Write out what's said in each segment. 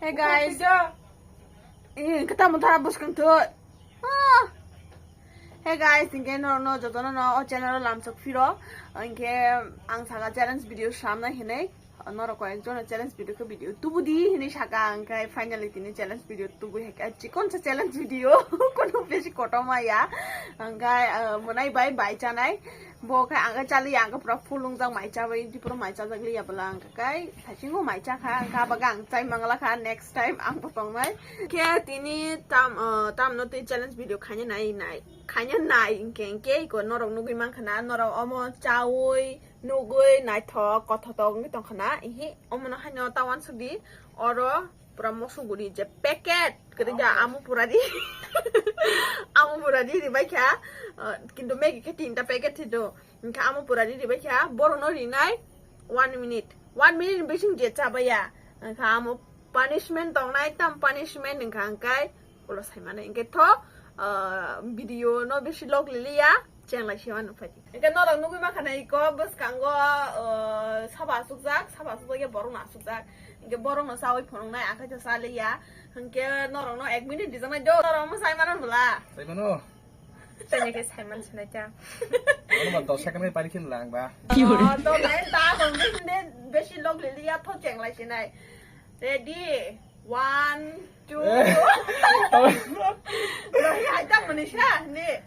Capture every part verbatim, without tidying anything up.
Hey guys. Eh, kata mo thara bus kan tu. Ah. Hey guys, tingke no no joto no no o channel o lamsok phiro. Tingke ang saka challenge video samna hinai. Norok koi ekjon challenge video ke video tubu di hinai saka ang kai finally tini challenge video tubu heka chikon sa challenge video kono besi koto maya ang kai monai bai bai chanai. Bo khe ang khe chali, ang khe pura full wngjak mai chabai, di pura mai chajak liya bwla ang khe kai thaisingo mai cha kha, ang khe abaga ang chai mangla kha, next time ang bo tongnai. Khe tini tam, ah, tamno tei challenge video khaina nai, nai, khaina nai, hingke, hingke iko norok nugui mankha na, norok omo chaui, nugui, naithok, kothotok wngwi tongkha na, ihi, omono haino ta uansuk di, oro, pura moso guri je packet kwrwi da amo pura di. Amo pura di ribai kha, uh, kintu Maggi khe tinta packet thwi do. Hingkha amo pura di ribai kha, borok no rinai one minute. One minute bising je chabaya. Hingkha amo punishment tongnai, tam punishment hingkha hingkai ulo saimano. Hingkhe tho, uh, video no bisi log liliya. Chenglai sima nukphai di. Hingke norok nugui mankha na iko bwskango, uh, sabo asukjak, sabo asukjak ya borok no asukjak. Hingke borok no chaui phunuknai, ang khe cha liya. Hingke norok no ek minute dijaknai do, norok mo sai mano bwla. Sai mano. Chanya khe sai man sinai ta. Ano ba dos second khe pari khin lang ba. Oh, to nai ta bang bisi ne bisi log liliya tho chenglai sinai. Ready? One, two. Eh. Hai ta mani sa ni.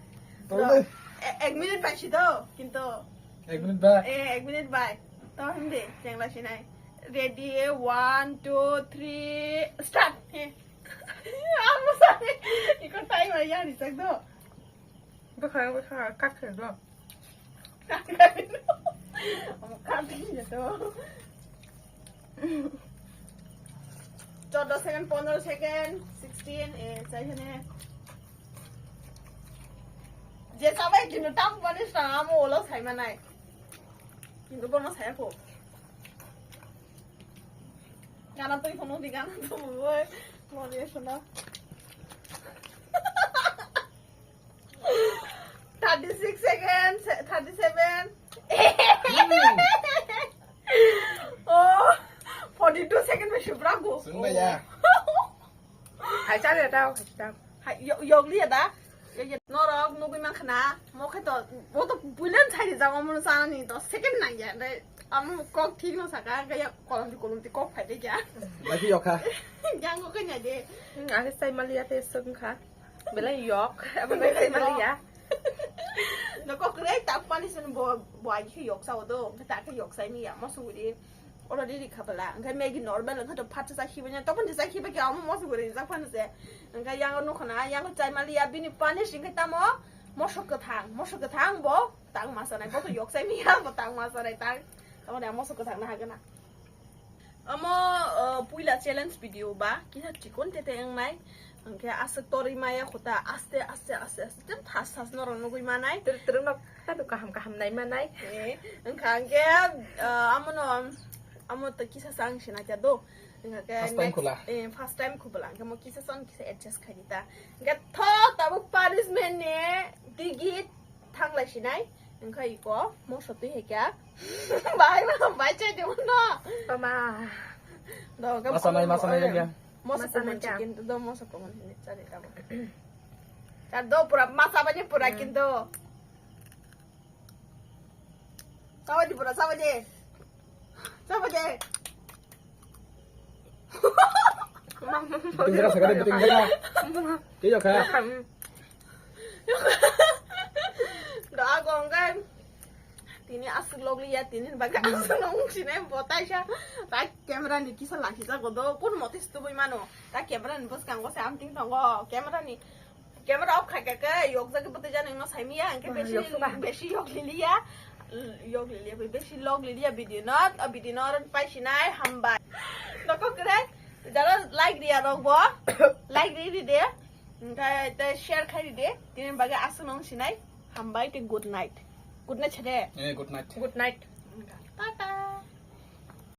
Tole. E-, ek minute bai si do, kintu. Ek minute bai. Eh, ek minute bai. To hindi, chengla sinai. Ready, one, two, three, start. He. Amo sani. Iko time ay yani sak do. Bwkha, bwkha, kak khe do. Kak khe do. Omo kak khe do. Chordo second, pondro second, sixteen, eh, chai hene. Je sabai kintu tam pani sa amo olo sai manai. Kintu bono sai ko. Gana tui kono di gana tu boy. Mo de sona. Thirty six seconds, thirty seven. Oh, forty two second bai subra go. Sungba ya. Hai chale tao, hai chale. Hai, yo-, yogli ya da. Yo, yo, norok nugui mankha na, mo khe to, mo to builan chai rijak, omo no chanani dos second nang ya, de, amo kok thik no saka, kaya kolom di kolom di kok phai de ya. Lagi yokha. Yang ko kanya de. Hmm, ake sai mali ya te sung kha. Belai yok, abo belai maliya. No kok rek tak pani sen bo, bo ai khe yok sao do, ta khe yok sai ni ya, mo suguri. Oro di ri khabala, angkhe Maggi normal, angkhe to phat sa khiba nya, to pani sa khiba khe amo mo suguri jak phan se. Angkhe yang no khana, yang chai maliya, bini pani sing khe tamo, moso kwthang, moso kwthang bo, tang ma sanai, bo to yok sai ni ya, bo tang ma sanai, tang. Tamo de moso kwthang na hagana. Omo, uh, puila challenge video ba, kisa chikon tete wngnai. Hwnkhe aswk torwi maya khuta, aste, aste, aste, aste, tem thas thas norok nugui manai. Twrwk twrwk no kadu kaham kaham nai manai. Eh, wngkha hwnkhe, uh, amono, amo to kisa sa ang sinai kya do. Hwnkhe first time next, khula. Eh, first time khubula. Hwnkhe mo kisa sa ang kisa adjust khai di ta. Hwnkhe tho tabuk punishment ni digit. Thanglai sinai, wngkha iko, moso twi hai kya. Bahai ma, bai chai de uno. Toma. Do, ga masa nai, masa nai, eh, ya. Moso masa komon nai kya? Chicken, do moso komon hini, chari kamo. Char do pura, masa bani pura. Hmm. Kintu. Sawa di pura, sawa di. Sawa di. Biting jaga, sagari biting jaga. Kaya kha. Do ago angkai. Tini aswk logli ya, tini baga aswk nong sini botai sa. Ta camera ni kisa laki jago do, kun motis tu bui mano. Ta camera ni bos kang bos am ting tongo. Camera ni Camera off khai kha khe, yokjagwi bwtwi jani wngno saimiya, hwnkhe besi, yoksuka. Besi yok liliya. Yok liliya, besi log liliya video no, o video no oro pai sinai, hambai. Nokok kwrwi, jara like riya rok bo, like ri ri de. Hwnkhe tei share khai ri de. Tini bagwi aswk nung sinai, hambai tei good night. Good night sade. Eh, good night. Good night. Tata.